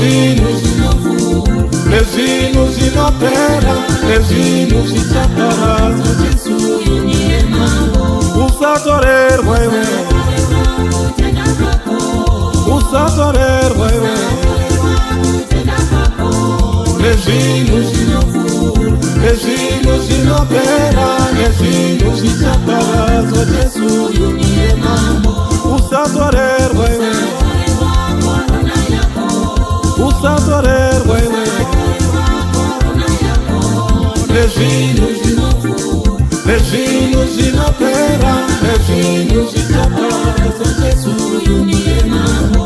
Nezvinhu nezvinhu zvinopera, nezvinhu zvichaparadzwa. Jesu uyu ndiye mambo. Usatorerwa iwe. Kutenda kwako. Usatorerwa iwe. Kutenda kwako. Nezvinhu nezvinhu zvinopera, nezvinhu zvichaparadzwa. Jesu uyu ndiye mambo. Usatorerwa iwe. Korona yako. Usatorerwa iwe. Korona yako. Nezvinhu nezvinhu zvinopera, nezvinhu zvichaparadzwa. Jesu uyu ndiye mambo.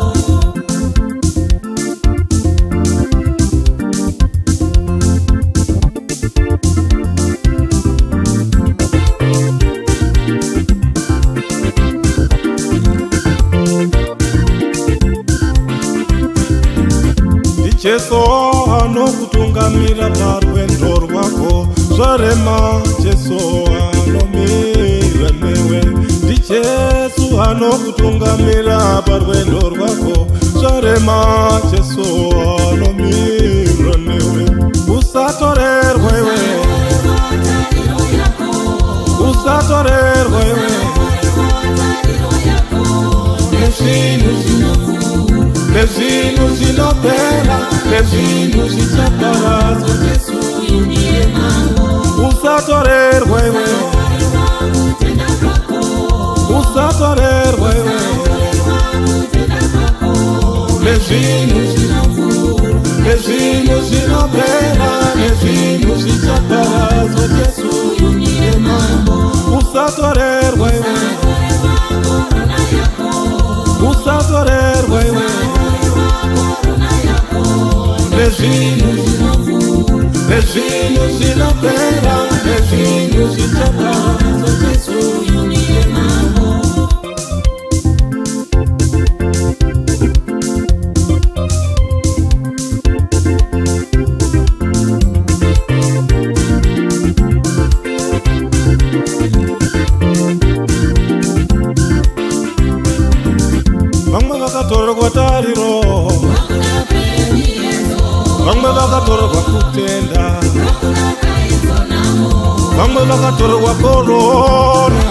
NdiJesu anokutungamira parwendo rwako. Zvarema, Jesu anomira newe. NdiJesu anokutungamira parwendo rwako. Zvarema, Jesu anomira newe. Usatorerwa iwe. Tariro yako. Usatorerwa iwe. Tariro yako. Nezvinhu nezvinhu zvinopera, nezvinhu zvichaparadzwa. Jesu uyu ndiye mambo. Usatorerwa iwe. Kutenda kwako. Usatorerwa iwe. Kutenda kwako. Nezvinhu nezvinhu zvinopera, nezvinhu zvichaparadzwa. Jesu uyu ndiye mambo. Usatorerwa iwe. Korona yako. Usatorerwa iwe. Korona yako. Nezvinhu nezvinhu zvinopera, nezvinhu zvichaparadzwa. Jesu uyu ndiye mambo. Vamwe vakatorerwa tariro, vamwe vakatorerwa kutenda, vamwe vakatorerwa korona,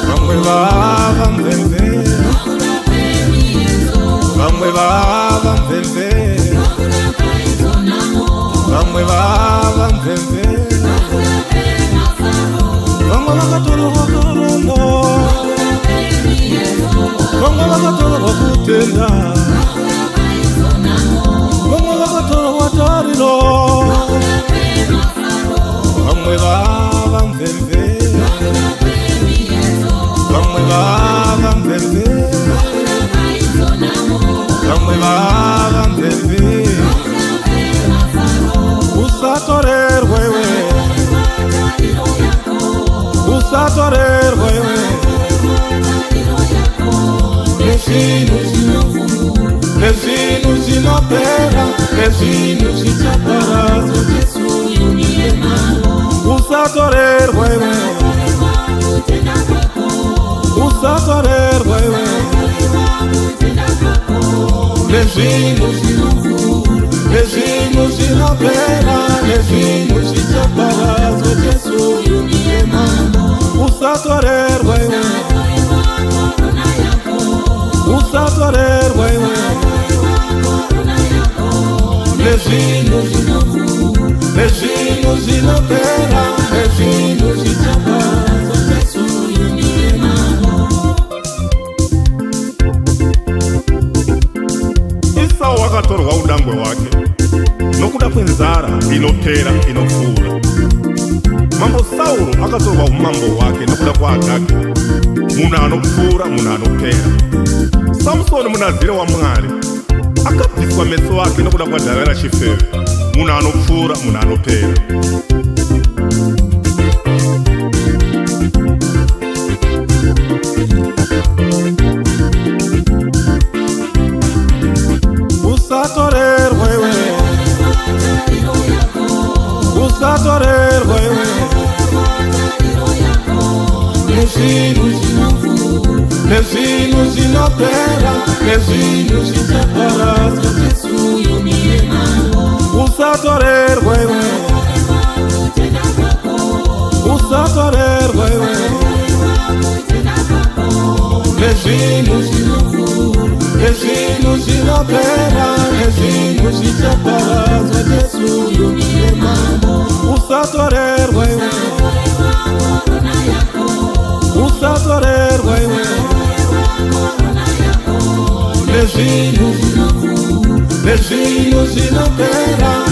vamwe vava mvemve, vamwe vava mvemve, vamwe vava mvemve, vamwe vakatorerwa korona, vamwe vakatorerwa kutenda, vamwe vakatorerwa tariro, vamwe vava mvemve, vamwe vava mvemve, vamwe vava mvemve. Usatorerwa iwe. Usatorerwa iwe. Nezvinhu nezvinhu zvinopera, nezvinhu zvichaparadzwa. Jesu uyu ndiye mambo. Usatorerwa iwe. Kutenda kwako. Usatorerwa iwe. Kutenda kwako. Nezvinhu nezvinhu zvinopera, nezvinhu zvichaparadzwa. Jesu uyu ndiye mambo. Usatorerwa iwe. Korona yako. Usatorerwa iwe. Korona yako. Nezvinhu nezvinhu zvinopera, nezvinhu zvichaparadzwa. Jesu uyu ndiye mambo. Isau akatorwa udangwe hwake nokuda kwenzara inopera inopfuura. Mambo Sauro akatorwa umambo hwake nokuda kwaAgagi, munhu anopfuura, munhu anopera. Samusoni, munazire waMwari, akabviswa meso ake nokuda kwaDhavira chifeve, munhu anopfuura, munhu anopera. Usatorerwa iwe. Tariro yako. Usatorerwa iwe. Tariro yako. Nezvinhu nezvinhu zvinopera. zvinopera, nezvinhu zvichaparadzwa. Jesu uyu ndiye mambo. Usatorerwa iwe. Kutenda kwako. Usatorerwa iwe. Kutenda kwako. Nezvinhu, nezvinhu zvinopera, nezvinhu zvichaparadzwa. Jesu uyu Ndiye mambo. Usatorerwa iwe. Korona yako. Usatorerwa iwe. Korona yako. Nezvinhu, nezvinhu zvinopera.